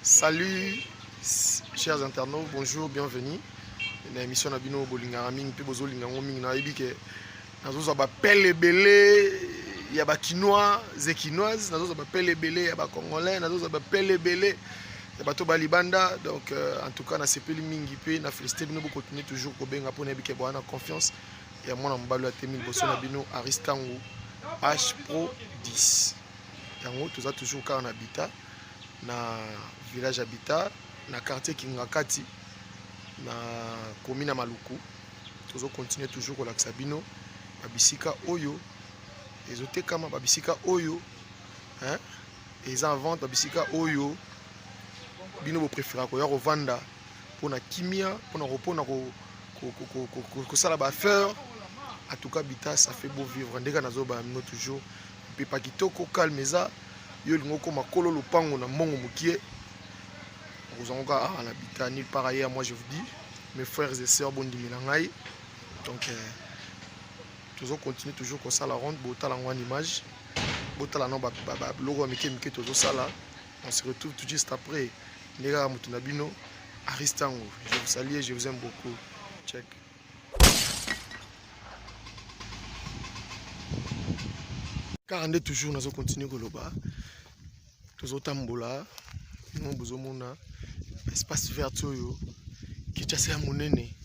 Salut chers internautes, bonjour, bienvenue. Na émission na bino bolingaka mingi mpe bozolinga yango mingi nayebi ke nazozwa bapele ebele ya bakinois et kinoises, nazozwa bapele ebele ya bacongolais, nazozwa bapele ebele ya bato ba libanda. Donc en tout cas nasepeli mingi mpe na félicité bino, bokontinue toujours kobenga mpo nayebi ke boza na confiance ya mwana mobali oyo atemi liboso na bino, Aristangu H Pro 10. Yango toza toujours kaka na habitat, na village habitat, na quartier Kingakati, na commune ya Maluku. Tozo continuer toujours kolakisa bino babisika oyo ezotekama, babisika oyo, hein, eza en vente, babisika oyo bino bopréféra koya kovanda mpona kimia, mpona kosala baaffaire. En tout cas Bita, ça fait beau vivre. Ndeka nazoba bino toujours mpepa kitoko, calme eza. Yo olingi okóma kolo lopango na mbongo mokie, okozwango kaka awa na Bita, nulle part ailleurs. Moi je vous dis, mes frères et sœurs, bondimela ngai. Donc tozo continuer toujours kosala ronde, botala yango en image, botala no biloko ya mike mike tozosala. On se retrouve tout juste après. Nde kaka moto na bino Aristango, je vous salue et je vous aime beaucoup. Check. Kaka nde toujours nazo continuer koloba, tozotambola no, bozomona espace vert oyo. Kinshasa ya monene,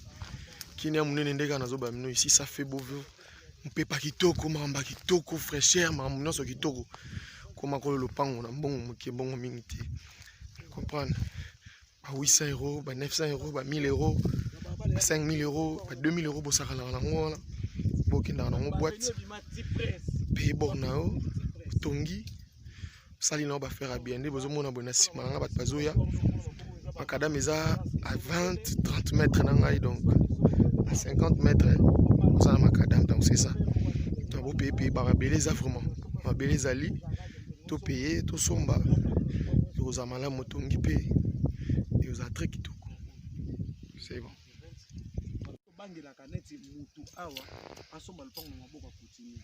kini ya monene, nde kaka nazoba bino. Ici ça fait beau vivre, mpepa kitoko, makambo ya kitoko, fraîcheur, makambo nyonso kitoko. Koma kolo lopango na mbongo moke, mbongo mingi te, comprendre, ba 800 euros, ba 900 euros, ba 1000 euros, ba 5000 euros, ba 2000 euros, bosakanaka nango wana, bokendaka nango boîte, paye bor na yo, otongi, osali na yo baaffaire ya bien. Nde bozomona boye na nsima na nga, bato bazoya. Macadam eza à 20 30 mètres na ngai, donc à 50 mètres oza na macadam. Donc c'est ça. Donc bopeye peye, bamabele eza vraiment, mabele ezali, topeye, tosomba, ekozala malamu. Otongi mpe ekozala très kitoko, c'est bon. Tobangelaka neti mutu awa asomba lopango na maboko ya coutumier.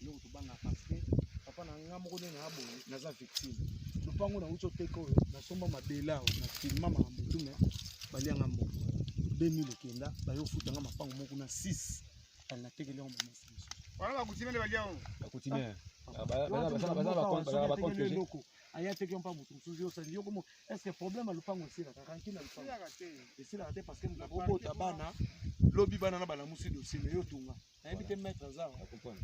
Eloko tobanga, parce que papa na nga moko nde naa boye, naza victime. Lopango nauti oteka oyo, nasomba mabele awa na filma makambo tu, me balianga mbongo 2000, ekenda bayofutanga mapango moko na 6, kali natekeli yango bamasi mosusu. Wana bacoutumier nde balia yango. Bacoutumier baza bacompte. Eloko aya teki yo mpa motu mosusu, yo osali yo komo. Est ce que problème ya lopango esilaka? Rancune ya lopango esilaka te, parce que moto akobota bana, lobi bana na balamusi dossier me yo tunga. Nayebi te, maître aza,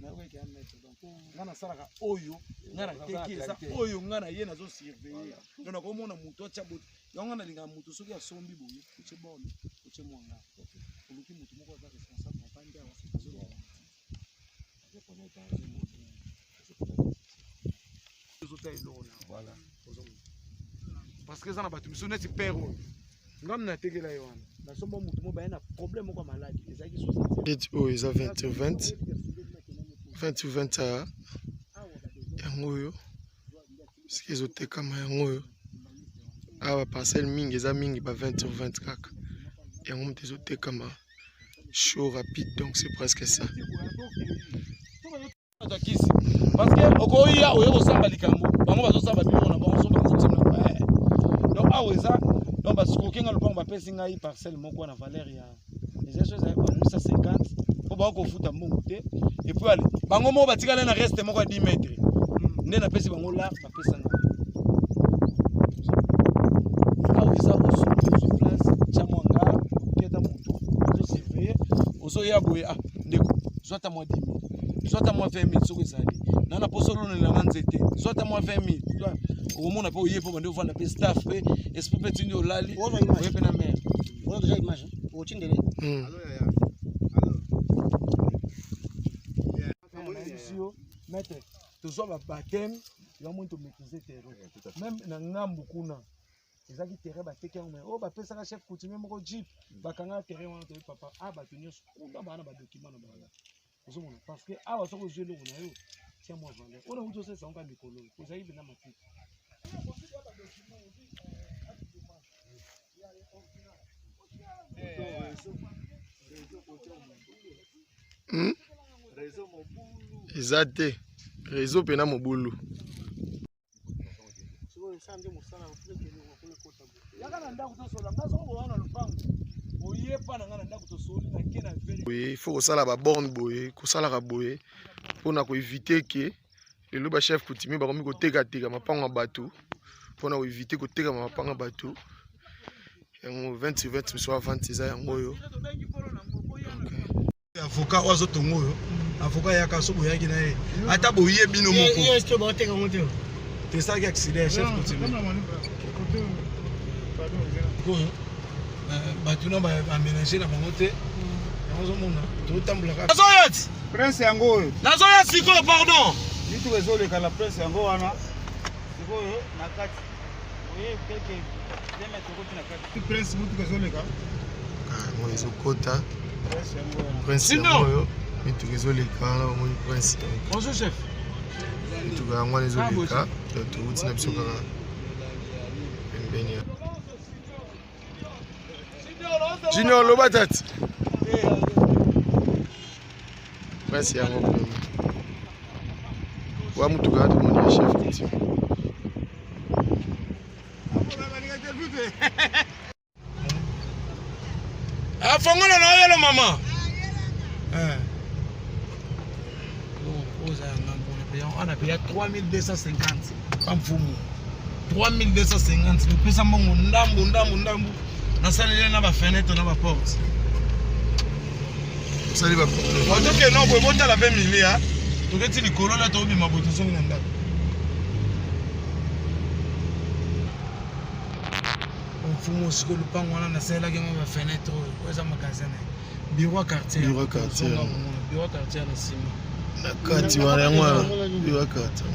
nayoki ya maître. Donc nga nasalaka oyo nga nateki, eza oyo nga na ye nazosurveille. Donc nakomona moto atya bote yango, nga nalingaka moto soki asombi boye, otie borne, otie mwanga, oluki moto moko aza responsable, avandi awa, azoloba. Ozota eloko na Voilà. Parce que eza na bato misu neti père oyo ngam natekela ye wana, nasomba motu mo baye na problème moko ya maladi, ezalaki 60. Neti oyo eza 20 sur 20, 20 sur 20 yango oyo soki ezotekama. Yango oyo awa, parcelle mingi eza mingi ba 20 sur 20 kaka, yango moto ezotekama chaud, rapide. Donc c'est presque ça. Kisi, parce que okoya oye kosamba likambo, bango bazosamba biloko na bango, so bango. Donc awa eza, donc basikoki nga lopango, bapesi ngai parcelle moko na valeur ya eza so ezali ba 850, mpo bakofuta mbongo te. Et puis ale bango moko batikali na reste moko ya 10 mètres, nde napesi bango la bapesa ngai. Awa eza osombi, ozwi place, tia mwanga, oketa motu ozosurveille, ozoya boye: "Ah ndeko, zwa ata mwa 10 000, zwa ata mwa 20 000." Soki ezali na poso olonelanga nzete, zwa ata mwa 20 000. Okomona mpe oye mpo bande ovanda mpe staff mpe esprit mpe tindi olali, oye mpe na mare. Oza déjà image, otindele. Nayebisi yo, maître, tozwa babaptême ya moni, tomaîtrise terrain. Même na ngambu kuna ezalaki terrain, bateki yango, mais oyo bapesaka chef coutumier moko jeep, bakangaka terrain wana. Toyebi papa a bato nyonso kuna baa na badocument na bango, ozomona. Parce que awa soki ozwi eloko na yo, tia mwa valeur oyo nauti osalisa yango kaka mikolo oyo, ozalaki mpenza matiti. Eza te réseau mpena mobulu. Sikoyo esala nde mosala. Yaka na ndako tosola nga soko boya na lupango oyepa na nga na ndako tosoli na ke na veri. Boye il faut kosala ba borne boye kosalaka boye mpona koevite ke lelo ba chef coutumier bakomi kotekateka mapango ya bato mpona koevite kotekama mapango ya bato yango 20 sur 20 miso avante eza yango oyo. Avocat oyo azotonga oyo avocat yaka so boyaki na ye ata boye bino moko tesalaki accident ya chef coutumier oyo bato na baaménage na bango te yango ozomona totambolaka. Nazoya ti prince yango oyo nazoya sikoyo, pardon. Mituka ezoleka na prince yango wana sikoyo na kati oye quelque 2 mètres okoti na kati prince mituka ezoleka. Yango ezokota. Prince yango wana. Prince yango oyo mituka ezoleka wana bamoni prince. Bonjour chef. Mituka yango wana ezoleka, touti na biso kaka pembeni ya Junior loba tati prince yango pembe wa mutuka wana tomoni ya chef coutume. Afongola na oyelo mama. Oza ya 3250 pamfumu 3250 opesa mbongo ndambu ndambu ndambu nasaleli na bafenêtre na baporte. Osali baporte. Tokende boye botala mpe milia toketi likolo na tobima boye tozongi na ndako. Mfumu sikoyo lupango wana nasalelaki yango bafenêtre oyo oyo eza magasin na ye, bureau ya quartier. Bureau ya quartier. Bureau ya quartier na nsima. Na kati wana yango wana bureau ya quartier,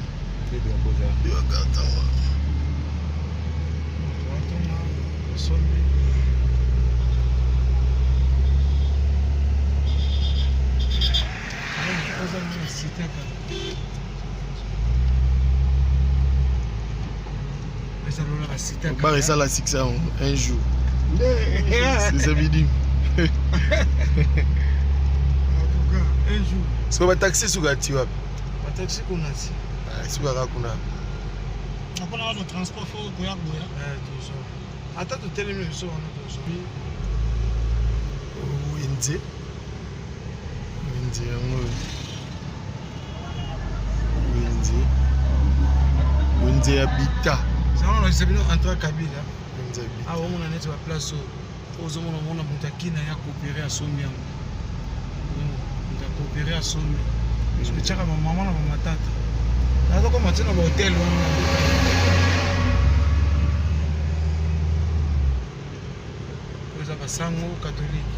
bureau ya quartier wana. Watonga osombi. Oza na cité kaka eza lola basite. Bar esala succès un jour, c'est bidi. Un jour. Siko bataxi esuka ti wapi? Bataxi kuna ti. Esukaka kuna. Mpona wana transport fo koya boya. Tozo ata totelemi biso wana tozo. Wenze, wenze yango oyo wenze, wenze ya bita. Sango nalakisa bino entrée Kabila. Wenze ya bita. Awa omona neti baplace oyo ozomona omona moto akina ya coopéré asombi yango, moto acoopéré asombi etiaka bamama na bamatata nazokoma ntina bahotel wana. Oyo eza basango catholique.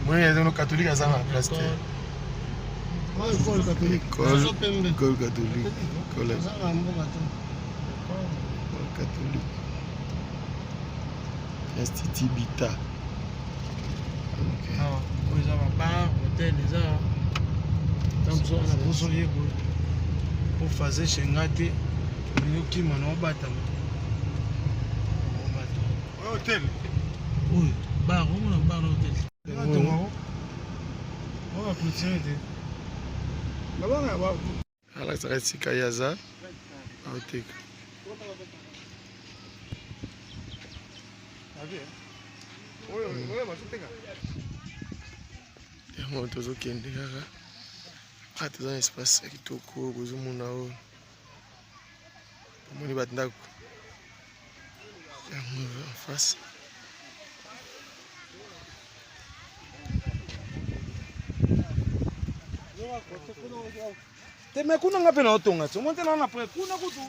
Moyen catholique aza na place te. École catholique. École. Pembe. École catholique, école. Aza na mboka te. École catholique, institut bita, ok. Awa oyo eza babar hotel eza ntango mosusu wana poso ye boye po faze shenga te olingi okima na obatama obatama. Hotel. Oyo bar omona bar na hotel tongango oyo baclôture te. Alakisaka esika ye aza aoteka. Oyo bazoteka. Yango tozokende kaka a toza na espace ya kitoko bozomona oyo omoni bandako yango en face. Te me kuna nga mpe naotonga ti omoni te na wana kuna kutu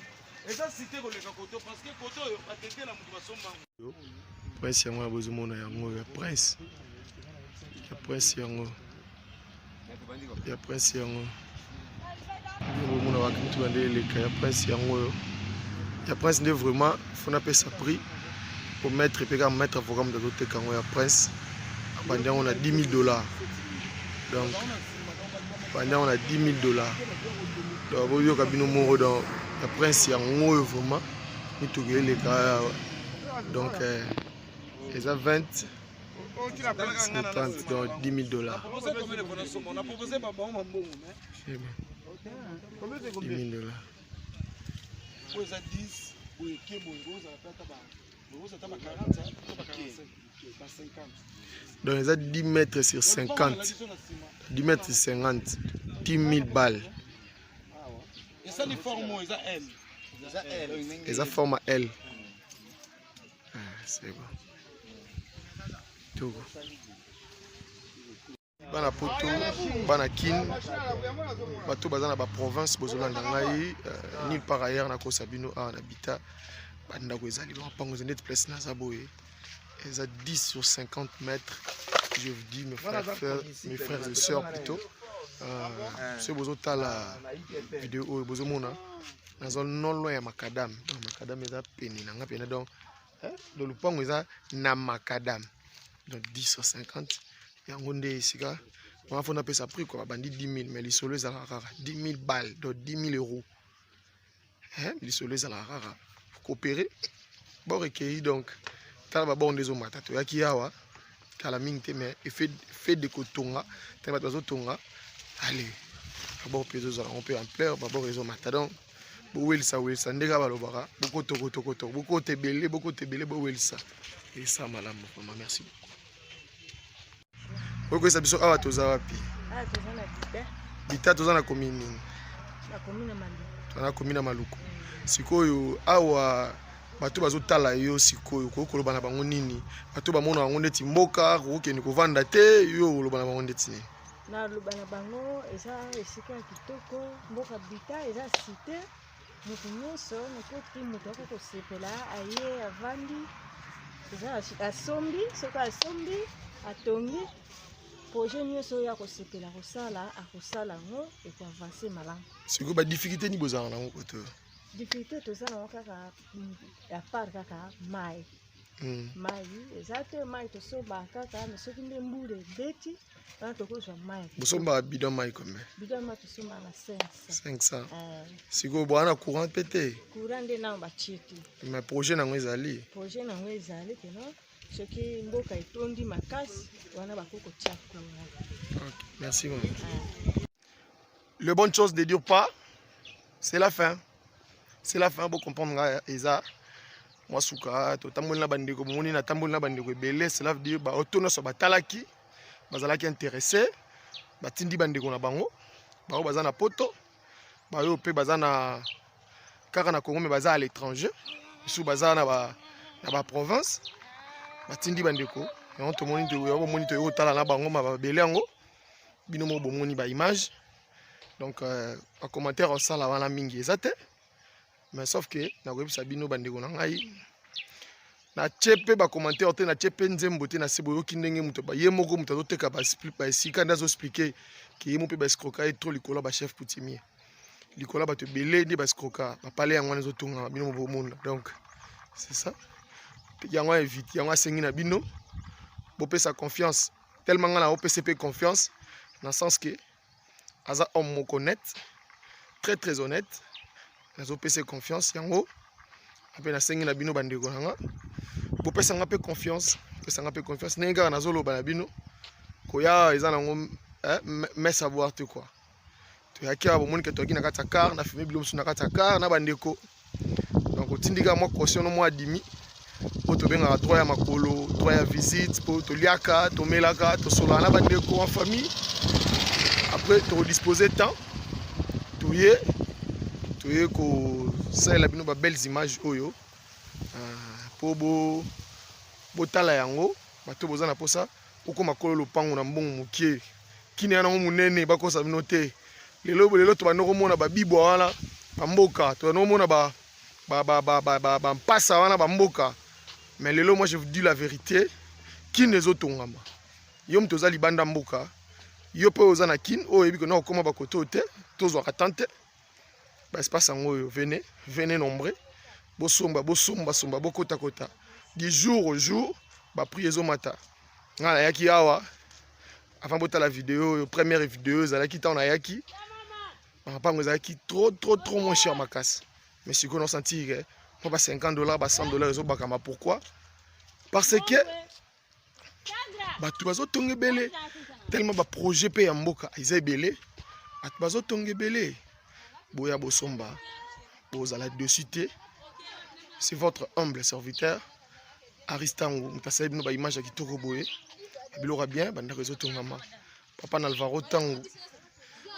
eza cité koleka koto parce que koto oyo batetela moto basombango. Prince yango ya bozomona yango ya prince, ya prince yango, ya prince yango bomona bakimituka nde eleka ya prince yango oyo ya prince nde vraiment fo napesa prix po maître mpe kaka maître avocat moto azoteka yango ya prince abandi yango na 10 000 $. Donc abandi yango na 10 000 $. Donc boyoka bino moko. Donc ya prince yango oyo vraiment mituka eleka. Donc eza 20 70, donc 10 000 $. C'est bon. 10 000 $. Oyo eza 10. Boye ke boye bozala pe ata ba bozala ata ba 40 to ba 45 ba 50. Donc eza 10 mètres sur 50. 10 mètres sur 50. 10 000 balles. Esali forme oyo eza L. Eza L. Eza forme L. Ah, c'est bon. Togo. Bana poto, bana kin, bato baza na ba province bozolanda ngai euh, nulle part ailleurs nakosa bino awa na bita bandako ezali mapango eza ndeti place naza boye eza 10 sur 50 mètres. Je vous dis, mes frères, frères, mes frères et sœurs plutôt, euh, soki bozotala video oyo, bozomona naza non loin ya macadam. Donc macadam eza pene na nga pene. Donc eh, donc lupango eza na macadam. Donc 10 sur 50 yango nde esika wana. Fo napesa prix quoi. Babandi 10 000, mais lisolo ezalaka kaka 10 000 balles, donc 10 000 euros, eh, lisolo ezalaka kaka coopérer bor ekei. Donc tala babor nde ezomata. Toyaki awa kala mingi te, mais effet fait de kotonga te, bato bazotonga. Allez, babor mpe ezozala yango mpe ampleur, babor ezomata. Donc bowelisa welisa nde kaka balobaka, bokotokotokoto, bokota ebele, bokota ebele, bowelisa esa malamu vraiment. Merci beaucoup. Okoyesa biso awa toza wapi? Ah, toza na Bita. Bita, toza na commune nini? Na commune ya Maluku. Toza na commune ya Maluku. Sikoyo awa bato bazotala yo sikoyo, koki koloba na bango nini? Bato bamona yango ndeti mboka kokokende kovanda te, yo oloba na bango ndeti nini? Naloba na bango eza esika ya kitoko. Mboka Bita eza cité, moto nyonso, n'importe qui, moto akoki kosepela, aye, avandi, eza asombi, soki asombi, atongi, projet nyonso oyo akosepela kosala, akosala yango, ekoavance malamu. Sikoyo badifficulté nini bozalaka nango koto? Difficulté toza nango kaka à part kaka mai. Mai eza te, mai tosombaka kaka. Mais soki nde mbula ebeti wana, tokozwa mai. Bosombaka bidon mai combien? Bidon mai tosombaka na 500. 500. Sikoyo boza na courant mpe te? Courant nde nano batie te. Mais projet nango ezali? Projet nango ezali keno soki mboka etondi makasi wana, bakoki kotia courant. Ok, merci mama. Le bonne chose ne dure pas, c'est la fin, c'est la fin. Bocomprendre ngai, eza mwa suka. Totamboli na bandeko, bomoni natamboli na bandeko ebele. Cela veut dire baoto nyonso batalaki, bazalaki intéressé, batindi bandeko na bango, bango baza na poto, baoyo mpe baza na kaka na Congo mais baza à l'étranger, misusu baza na baprovince, batindi bandeko yango. Tomoni, yango bomoni, toyei kotala na bango ma babele yango. Bino moko bomoni baimage. Donc bacommentaire osala wana mingi eza te, mais sauf que nakoyebisa bino, bandeko na ngai, natie mpe bacommentaire te, natie mpe nzembo te na se. Boyoki ndenge moto ye moko, moto azoteka baesika nde azoexpliquer ke ye mo mpe baescroka ye trop likolo ya bachef coutumier, likolo ya bato ebele nde baescroka bapale yango wana ezotongama. Bino bomona. Donc c'est ça, yango évite, yango asengi na bino bopesa confiance. Tellement nga na opesa mpe confiance na sens que aza homme moko honnête, très très honnête. Nazopesa confiance yango mpe nasengi na bino, bandeko na nga, bopesanga mpe confiance, pesanga mpe confiance ndenge kaka nazoloba na bino. Koya eza nango mais savoir te quoi. Toyaki awa, bomoni ke toyaki na kati ya car, na filme bilo mosusu na kati ya car na bandeko. Donc otindika mwa caution no, mwa dimi oyo tobengaka droit ya makolo, droit ya visite, mpo toliaka, tomelaka, tosolaka na bandeko en famille. Après tokodispose temps, toye kosalela bino babelles images oyo mpo botala yango. Bato boza na mposa okóma kolo lopango na mbongo mokie, kini ya nango monene, bakosa bino te. Lelo lelo tobandi komona babibwa wana bamboka, tobandi komona bampasa wana bamboka. Mais lelo, moi je vous dis la vérité, kini ezotongama. Yo moto oza libanda mboka, yo mpe oza na kine oyo oyebi kona kokóma bakote oyo te, tozwaka tan te. Baespace yango oyo, venez, venez nombreux, bosomba, bosombasomba, bokotakota. Du jour au jour baprix ezomata. Ngai nayaki awa avant botala video oyo. Première video ezalaki ntango nayaki, mapango ezalaki trop trop trop moins cher makasi. Mais sikoyo nasentir ke mpo ba 50 $, ba 100 $ ezobakama. Pourquoi? Parce que bato bazotonga ebele tellement, baprojet mpe ya mboka eza ebele, bato bazotonga ebele. Boya bosomba, bozala dessus te. C'est votre humble serviteur Aristango, moto asali bino ba image ya kitoko boye, biloko ya bien, bandako ezotongama. Papa na Alvaro Tango.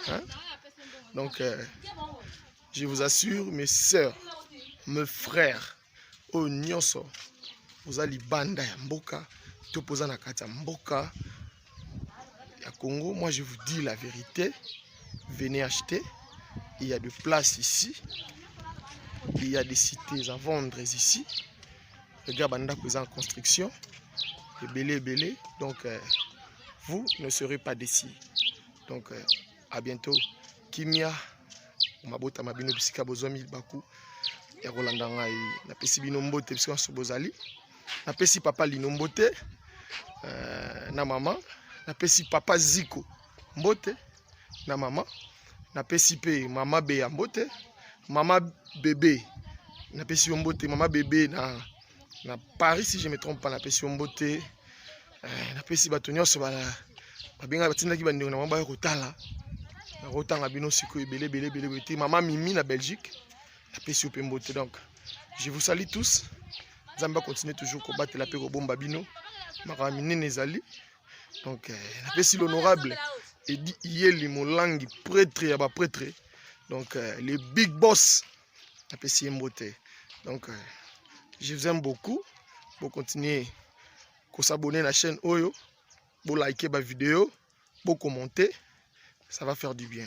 Hein? Donc, je vous assure, mes sœurs, mes frères, oyo nyonso oza libanda ya mboka to mpo oza na kati ya mboka ya Congo, moi je vous dis la vérité, venez acheter. Il y a de places ici, il y a des cités à vendre ici. Regarde, bandako eza en construction, ebele ebele. Donc vous ne serez pas déçus. Donc à bientôt. Kimia mabota mabino bisika bozwami baku ya kolanda ngai. Napesi bino mbote bisika nyonso bozali. Napesi papa Lino mbote, na mama. Napesi papa Ziko mbote na mama. Napesi mpe mama Beya mbote, mama Bebe napesi yo mbote, mama Bebe na Paris, si je me trompe pas, napesi yo mbote. Napesi bato nyonso babenga, batindaki bandeko na bango baya kotala. Nakotanga bino sikoyo ebele ebele ebele boye te. Mama Mimi na Belgique, napesi yo mpe mbote. Donc je vous salue tous. Nzambe acontinue toujours kobatela mpe kobomba bino. Makambo minene ezali. Donc napesi l'honorable Edi Iyeli Molangi, prêtre ya baprêtre, donc le big boss, napesi ye mbote. Donc je vous aime beaucoup. Bocontinue kos'abonner na chaîne oyo, bolike bavideo, bocommenter, ça va faire du bien.